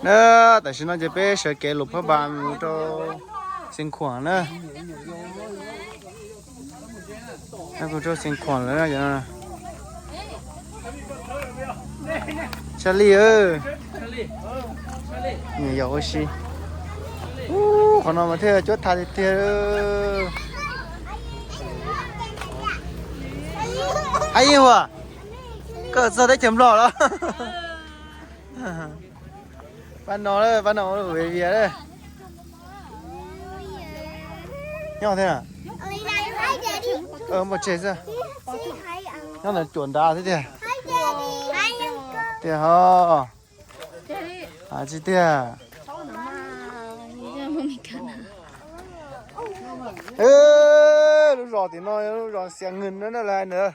Na, tam sim no ces peb sawv kev los phab npas mus rau Xeev Khuam na. Peb mus rau Xeev Khuam lawm na. Charlie, nws yog ua si. Ub, qhov no mas thiaj cuab tha tiag tiag. Hais ib huam, koj txog teb chaws Nplog los? Pab no, pab no ua vias vias. Nyob thiab. Npau tseg xwb. Nyob ntawm cuam nrad xwb tiag. Tiag ho. Tsis tiag. Lub zos tim no lub zos Xia Ngwj na, lawv hais ntawd.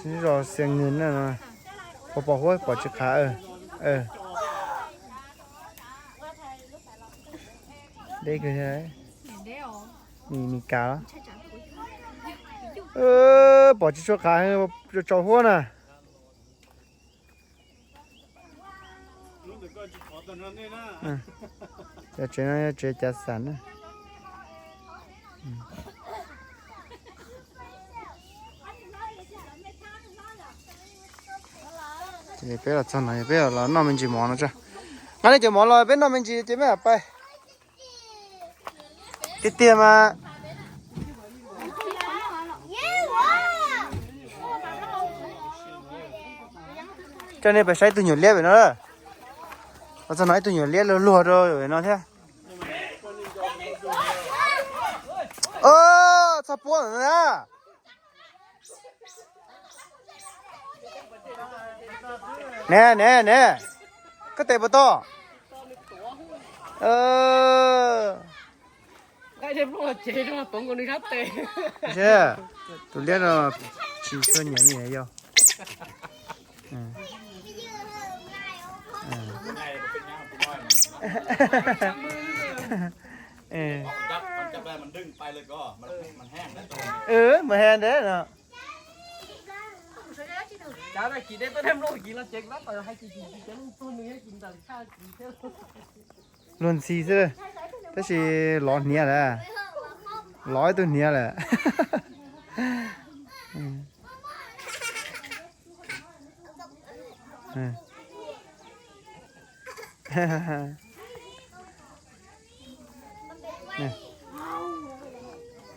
Lub zos Xia Ngwj na. Pom, pom huab pom tsis qhav. Deb kawg, Mes Kas los? Pom tsis tshua qhav, tsaus huab na. Yog tsev no yog tsev cav xam na. Ces peb los txog no, peb los noj me ntsis mov no tso. Nqa nej cov mov los peb noj me ntsis ces peb mam pais. Tiag tiag mas. Coj nej pais saib ib tug nyuam liab pem no. Los txog no ib tug nyuam liab luag luag rau pem no thiab. Txhob puab ntawd na. Ne ne ne, koj tes puas tau? Tus liab no tsis txawj nyiam me yau. Mas he ntev no. Luag ntxhi xwb, tab sis lov hniav lawm, lov ib tug hniav lawm.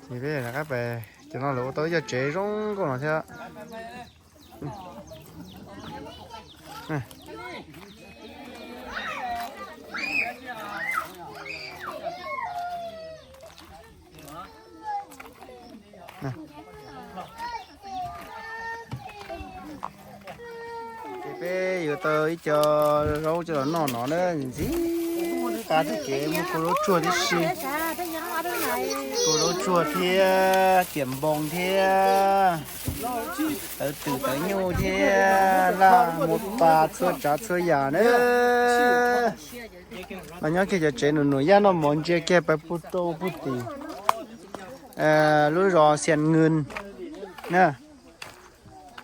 Ces peb rov qab pais, cov no lawv ua tau ib co tsev zoo nkauj no thiab. Ces peb yuav tau ib co zaub coj los noj no na, ntxim qab thiab ces muaj kua zaub tsuag tib si. Kua zaub tsuag thiab tiam npoo thiab tawv twm tawv nyuj thiab laj muab pa txhua tsav txhua yam na. Los nyob kiag cov tsev nuam nuam yaj noj mov ntsia kiag pais puag rau puag tim lub zos Xiam Nwj na.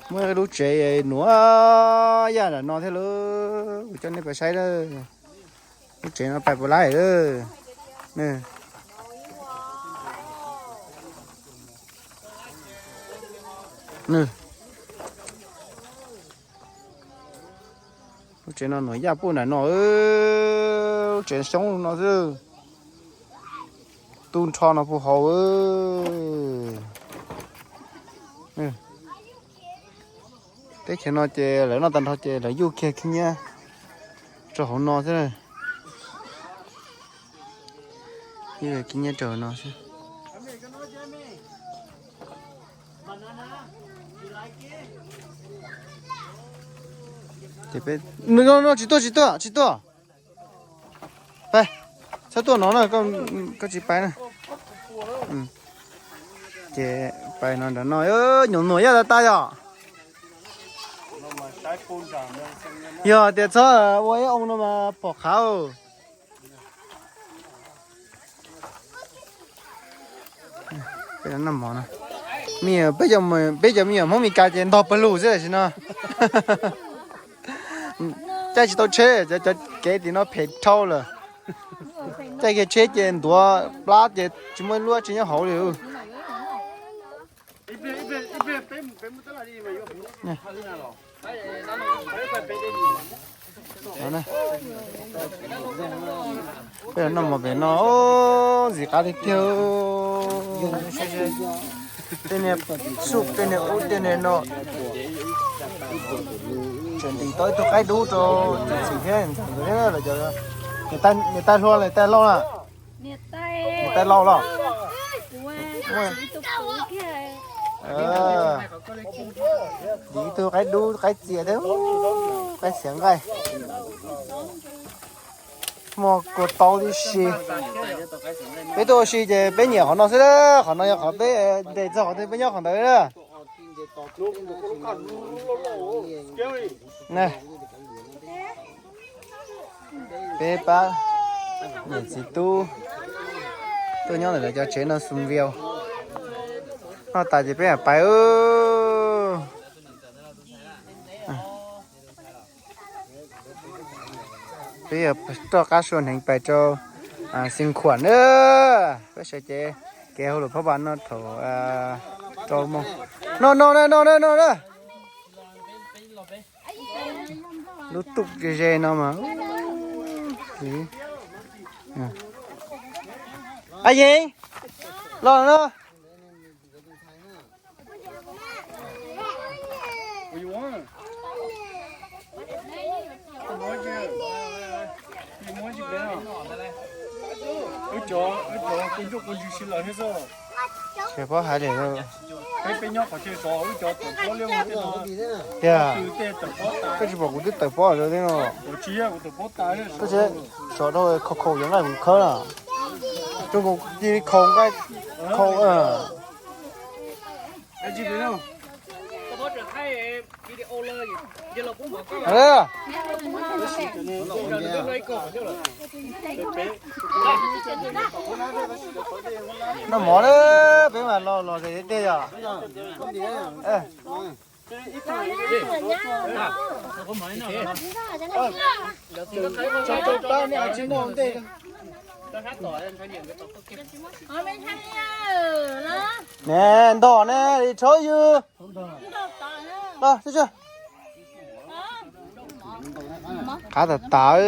Muaj lub tsev nuam yaj nram no thiab lauj, kuv coj nej pais saib lawm. Lub tsev no pais puas laib lawm. Lub tsev no nuam yaj puag nram no, lub tsev xyoob no xwb. Tu nrho no puag hauv. Teb chaws no ces lawv noj tag nrho ces lawv yuj kiag khib nyiab rau hauv no xwb. Yuj kiag khib nyiab rau hauv no xwb. Ces peb, no, no, tsis tuaj, tsis tuaj, tsis tuaj. Pais, txhob tuaj no na, koj tsis pais na. Ces pais no nram no, nyuam nuam yaj tas tas yom. Yog tias txhob ua ib oo no mas pom qhav. Peb noj mov no. Me nyuam, peb cov, peb cov me nyuam Hmoob Mes Kas ces ntog pawg lug xwb tam sim no. Caij tsis tau tsheb, cov, cov kev tim no phem dhau lawm. Caij kiag tsheb ces ntuav plab ces tsis muaj ib lub tsis nyob hauv li. Peb noj mov pem no, ntxim qab tiag tiag. Tej niag xub, tej niag ub, tej niag no. Tseem ntim tau ib tug qaib dub rau txiv thiab ntxawm nkawd thiab lawm cov. Niam tais hluas, niam tais laus na. Niam tais laus los? Ntim ib tug qaib dub, qaib txias thiab, qaib txias nqaij. Muaj kua taub tib si. Peb tuaj ua si ces peb nyiam qhov no xwb, qhov no yog qhov peb nres txog qhov twg peb nyob qhov ntawd. Peb pab niam txiv tub tuaj nyob ntawm lawv cov tsev no xum viau. Noj tas ces peb mam pais. Peb yuav rov qab sua hneev pais rau Xeev Khuam na. Peb sawv cev kev hauj lwm phab vas no thaum rau moos. No no no no no na. Lub tuj ze ze no mas. A Yeeb, los no. Tsis paub hais li. Tiag, koj tsis pom kuv twb tawm pob rau thiab no. Tab sis sov rau khau khau yuav nqaij kuv khawb na. Rau kuv cia li khau nqaij khau. Noj mov na, peb mas los los zem tiag yom. Ne, nto ne, li tshov yws. Los, qab tas tas.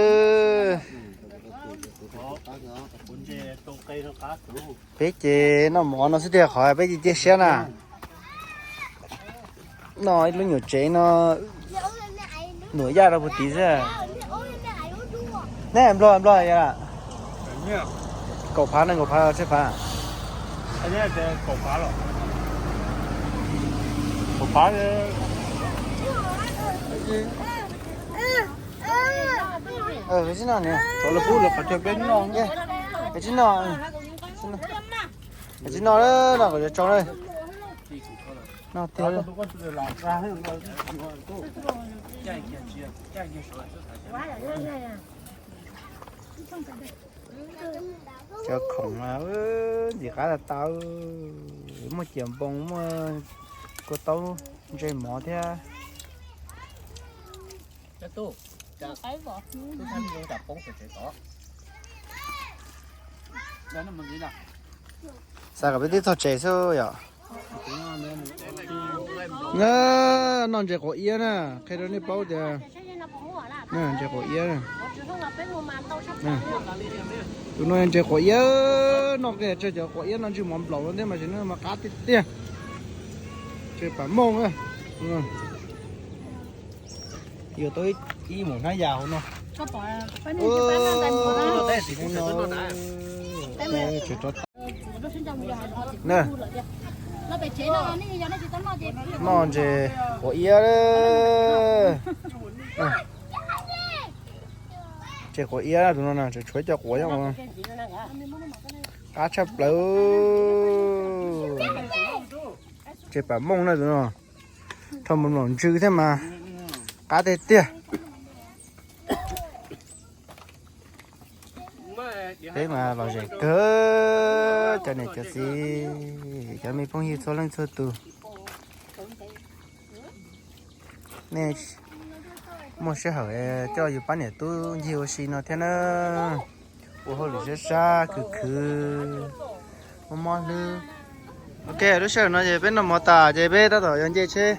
Peb ces noj mov no xwb tiag, qhov peb cia siab na. No ib lub nyuam tsev no, nuam yaj rau puag tid xwb. Neb nplog nplog yog kaum phav nees nkaum phav tsib phav? Kaum phav. Tsis no, tsis no, tsis no, no kom tsau na. No tiag. Cov khoom mas ntxim qab tas tas, muaj ciam npoo, muaj kua taub, ntsej mov thiab. Xav kom peb twb txog tsev xwb yom. Noj ntses quav iab na, qhia rau nej paub tias ntses quav iab. Tus no ntses quav iab, noj kiag tsawg cov quav iab no ntswg mov nplaum no thiab mas tseem noj mas qab tiag tiag. Ntses pam mooj na. Yuav tau ib mus hnab yas hauv no. Noj ntses quav iab. Ntses quav iab tus no na, tseem tshuav cov quav nyob. Qab tshaj plaws. Ntses pam mooj na tus no. Rho mus nplaum ntswg thiab mas. Qab tiag tiag. Peb mas lom zem kawg. Cov niam cov txiv, cov me phooj ywg txhua leej txhua tus, nej muaj sij hawm coj yus pab niam tub ncig ua si no thiab na. Ua hauj lwm sab sab khwv khwv, mob mob hlwb. Ok, lub sij hawm no ces peb noj mov tas ces peb tab tom yuav nce tsheb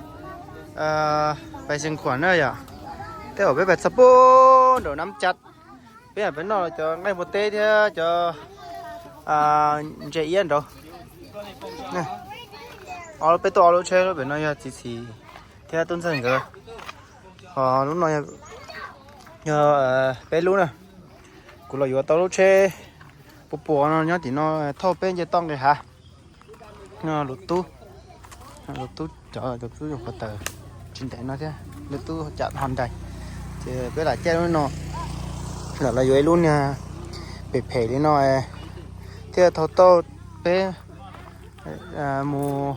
pais Xeev Khuam na yom. Tej zaum peb pais txog puag nraum Nam Cas, peb pais noj cov nqaij npua teb thiab cov ntses iab nraud. Ob lub, peb tuaj ob lub tsheb, lub pem no yog txiv Txhis thiab tub Ntxawg nkawd, ho lub no yog peb lub na. Kuv los yuav tau lub tsheb puas puas no nyob tim no thauj peb nce toj nqis hav. Lus tub, lus tub cov tub yuav qhuav taws tsis ntev no thiab, lub tub cam ho nrais. Ces peb lam caij lub no, lam los yuav ib lub niag phem phem li no thiaj thau tau peb mus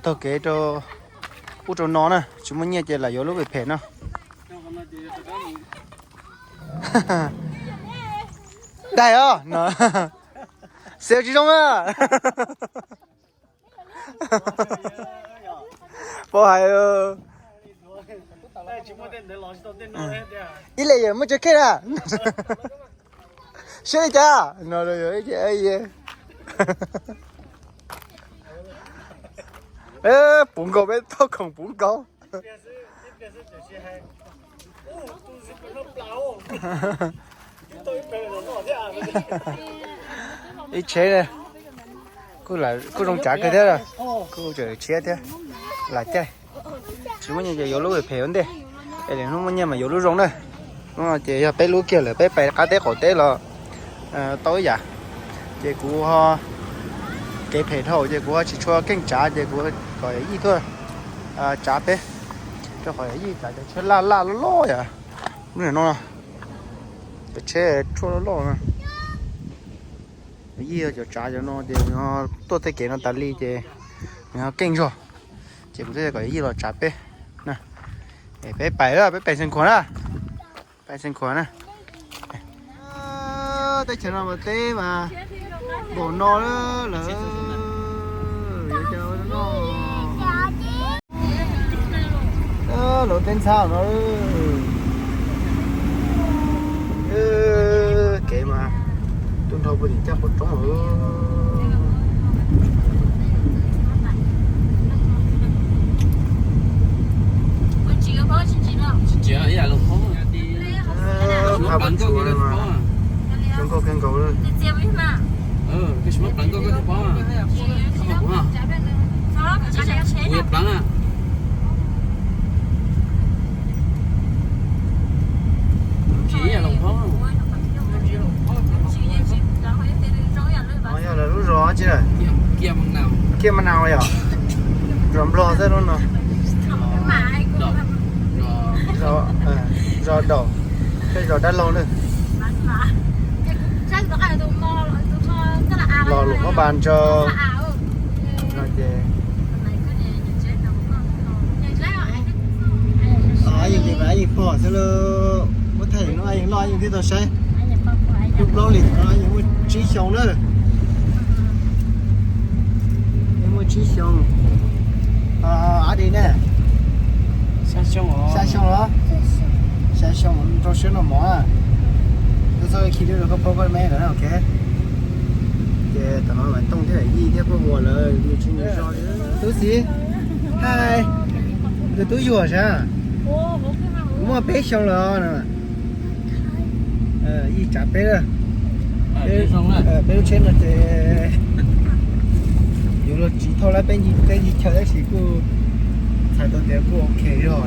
taug kev rau ub rau no na, tsis muaj nyiaj ces lam yuav lub phem phem no. Daig os no, xev tsis zoo na. Pov hais ib le yam muaj tsev kej na. Siab li cas no, puv nkaus peb tau khoom puv nkaus. Ib tsheb kuj zoo tsav kawg thiab, kuj tseem tshiab thiab, lam caij. Tsis muaj nyiaj ces yuav lub phem ua ntej, es lwm hnub muaj nyiaj mas yuav lub zoo na. Hnub no ces yog peb lub kiag lawm, peb pais qab teb qaum teb los tau ib yam. Ces kuv ho kev phem dhau ces kuv ho tsis tshua keej tsav, ces kuv kom yawm yij tuaj tsav peb, rau qhov yawm yij tsav cov tsheb laj laj loj loj yam. Lub niag no, cov tsheb tshuaj loj loj no. Yij cov tsav cov no ces nws ho tuaj tej kev no tas li ces nws ho keej zog, ces kuv thiaj kom yij los tsav peb na. Peb pais, peb pais Xeev Khuam na, pais Xeev Khuam na. Teb chaws no mas teb mas npaum no lawm, yuav cas no. Lawv teb ntxhab no, kev mas tu nrho puag tim caj qhov roob. Phab pab tsuav mas zoo nkauj kawg nkaus li. Yog lawv lub zos tsi, Kiab Mas Nau yom, zos Nplog xwb lub no. Zos Daum, tej zos dab laug na. Los lus Hmoob Npas Ntsaug no ces. Yeej pom xwb lauj, muab thaij no yeej loj yeej thiaj tau saib. Lub plaub li no yeej muaj tsib xyoo na. Yeej muaj tsib xyoo. Ab di ne? Xya xyoo los? Xya xyoo, rau siab noj mov. Txhob khi lub koj phob koj me lawm, ok. Ces tam no Vam Tooj thiab Yij thiab Paj Huas lawv nws tsis nws zog li. Tub Xis, hais, nws tub Yuag sas, kuv muaj peb xyoo lawm no. Yij tsav peb, peb lub tsheb no ces yuav luag tsis thauj lawm, peb ncig teb ncig chaw tab sis kuj txhais tau tias kuj ok zog.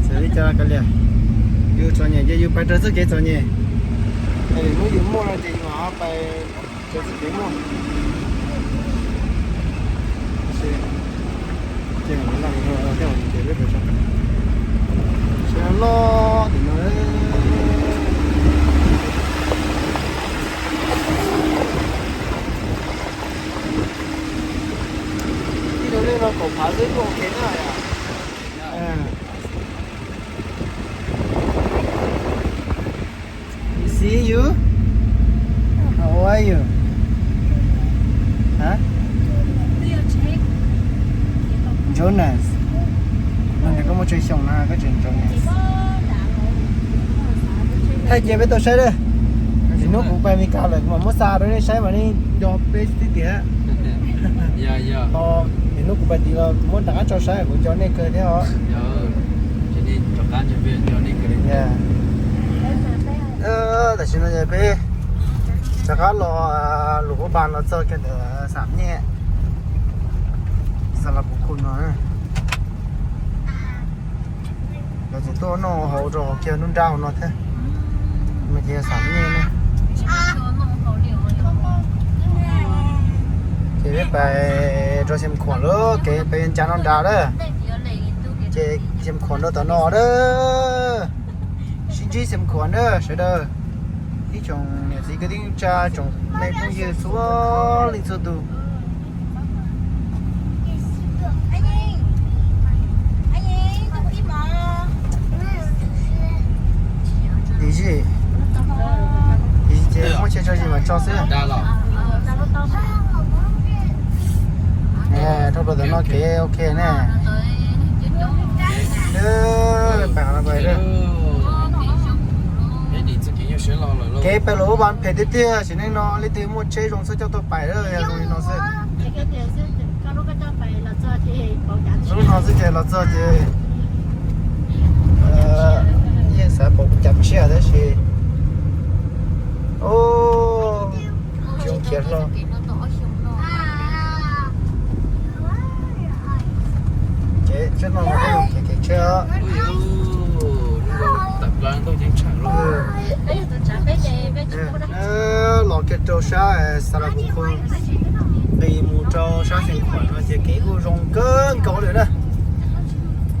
Txawm li cas kav liam, yus txom nyem ces yus pais raws txoj kev txom nyem. Hnub yus muaj no ces yus ho pais raws txoj kev muaj. Siab loj tim no. Los kaum phav xwb kuj ok na. You see you? How old are you? Hả? Jonas. Nws koj muaj tsawg xyoo na koj tseem Jonas? Thaij cia peb tau saib na. Tsis hnub kuv pais Amelikas lawm kuv mam muab xa rau nej saib mas nej nco peb xwb tiag. Ho tsis hnub kuv pais tid los kuv muab rov qab tso saib kuv nco nej kawg thiab os. Tam sim no peb rov qab los Luam Phab Npas los txog kiag ntawm Xam Nyej, Xas Las Pus Khum no. Lawv tseem tuaj noj haus rau hauv kiag nruab nrab hauv no thiab. No ces Xam Nyej na. Ces peb pais rau Xeem Khuam lawm, kev pais Vias Cas no nrad lawm. Ces Xeem Khuam rau tom no lawm. Sib ntsib Xeem Khuam na sawv daws. Ib tsoom niam txiv kwv tij neej tsa, tsoom me phooj ywg txhua leej txhua tus. Dim zim, dim zim ces muaj chaw tso zis mas tso xwb. Dhau plaws ntawm no kev ok ne. Pais qhov no pais. Kev pais Luam Phab Npas phem tiag tiag, sim neej no leej twg muaj tsheb zoo txhob coj tuaj pais, yog zoo li no xwb. Lub no xwb ces los txog ces yeej xav pom cav tshiab tab sis tsis zoo khiav hlo. Kev tsheb no mas kev kev tsheb. Los kiag rau sab Xas Las Pus Khum, nqis mus rau sab Xeem Khuam no ces kev kuj zoo kawg nkaus li na.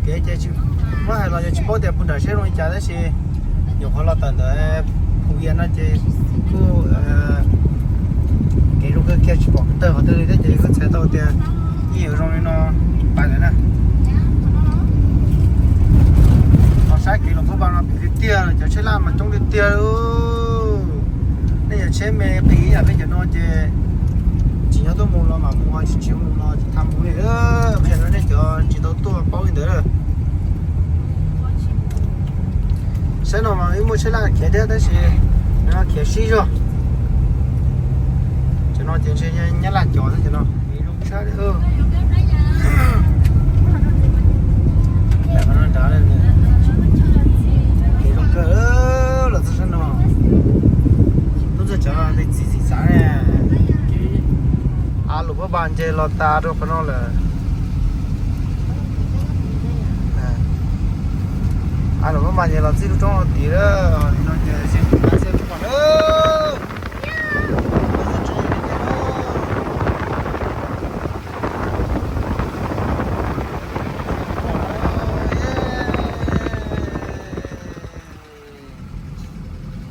Kev ces tsis, muab hais los yog tsis paub tias puag nram seb zoo li cas tab sis nyuam qhuav los tawm ntawm Phu Vias no ces kuj kev zoo kawg kiag tsis pom tawg qhov twg li thiab ces kuj txhais tau tias yeej yuav zoo li no pais lawm na. Ho saib kev Luam Phab Npas no phem tiag tiag, cov tsheb laj mas coob tiag tiag. Nej yog tsheb me nqis ib yam peb cov no ces tsim nyog tuaj mus los mam mus, tsis tsim nyog mus los tsis tham mus li. Qhia rau nej cov tsis tau tuaj paub li ntawd. Sab no mas muaj tsheb laj khiav thiab tab sis no khiav sib zog. Cov no ces ntshe Nyab Laj cov thiab cov no. Zoo sab li. Zoo kawg, los txog sab no, tub txog cov txiv txiv xav ne. Luam Phab Npas ces los tas rau qhov no lawm. Luam Phab Npas ces los txij lub roob no tid lawm, no ces xij pom lawm.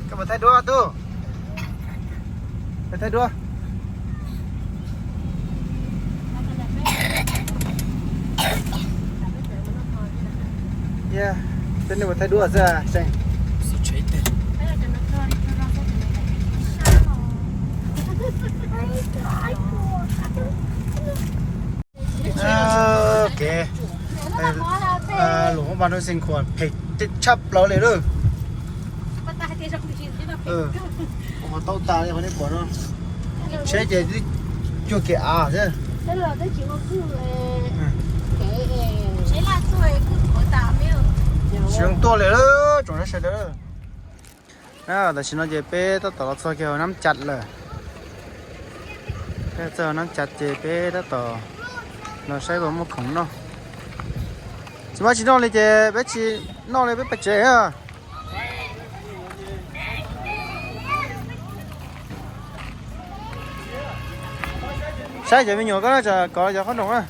Koj puas thaij duab tub? Puas thaij duab? Peb nej puas thaij duab xwb Seej? Ok. Luam Phab Npas rau Xeem Khuam phem tshaj plaws li lawm. Ua tau tas li qhov nej pom no. Tsheb ces twb cuag kev av thiab. Tsis zoo tuaj li, tsoom saib sawv daws. Tam sim no ces peb tab tom los txog kiag hauv Nab Cas lawm. Peb txog hauv Nab Cas ces peb tab tom los saib puas muaj khoom noj. Tsis muaj tsis noj li ces peb tsis noj li, peb pais tsev. Saib cov me nyuam ko na, tsam kov cov qhob noom na.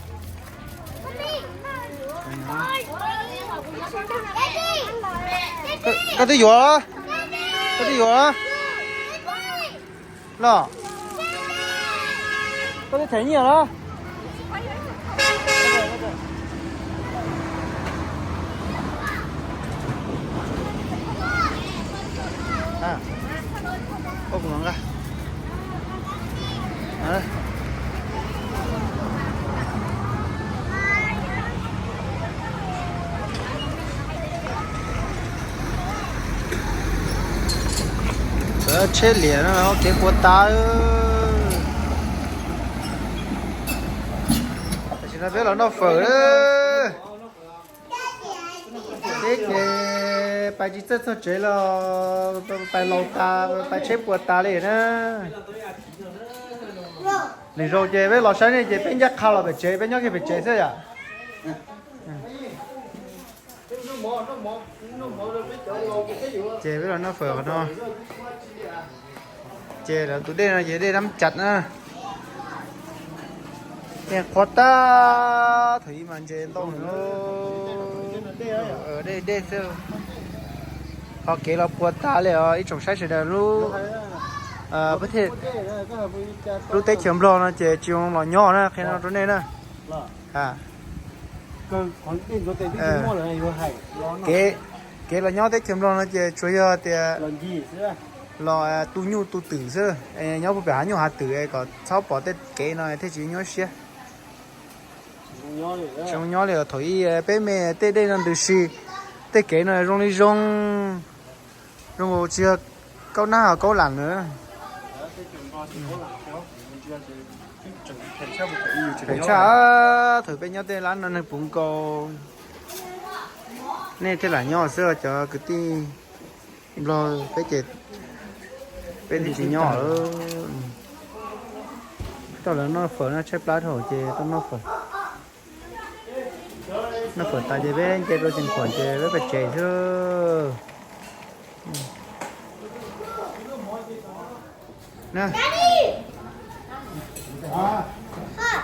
Koj twb yuav los? Koj twb yuav los? Los, koj twb them nyiaj los? Tsheb liam no kev puas tas. Tam sim no peb los noj fawm. Peb ces pais tsis txawj txog tsev los pais laus tas, pais tsheb puas tas li na. Lwm zaus ces peb los saib nej ces peb ncaj qha los pem tsev, peb nyob kiag pem tsev xwb yom. Ces peb los noj fawm qhov no. Ces lawv tus dej no ces dej Nab Cam na. Dej qhuav tag, thaum ub mas ntses ntau no. Dej dej xwb. Ho kev los puas tas li os ib tsoom saib sawv daws lub, lub teb chaws Nplog no ces tsis zoo los nyob na, qhia no rau nej na. Kev, kev los nyob teb chaws Nplog no ces tsuas yog tias los tu nyuj tu twm xwb, nyob puag pem hav nyuj hav twm kom txhob pom tej kev no thiaj tsis nyuaj siab. Tsis zoo nyob li os, thaum ub peb me tej dej no ntws si, tej kev no zoo li zoo, zoo tsis yog kaub nab ho kaub lam na. Phem tshaj, thaum peb nyob tej lab no neeg puv nkaus, nej thiaj lam nyob xwb cov kwv tij Nplog peb ces peb twb tsis nyob. Tau lawv noj fawm no tshaib plab dhau ces tau noj fawm. Noj fawm tas ces peb nce rau Xeev Khuam ces peb pais tsev xwb.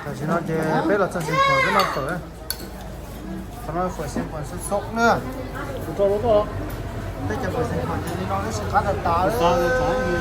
Tam sim no ces peb los txog Xeev Khuam peb noj fawm. Qhov no fawm Xeev Khuam xub xub na. Peb cov fawm Xeev Khuam ces li no tab sis qab tas tas li.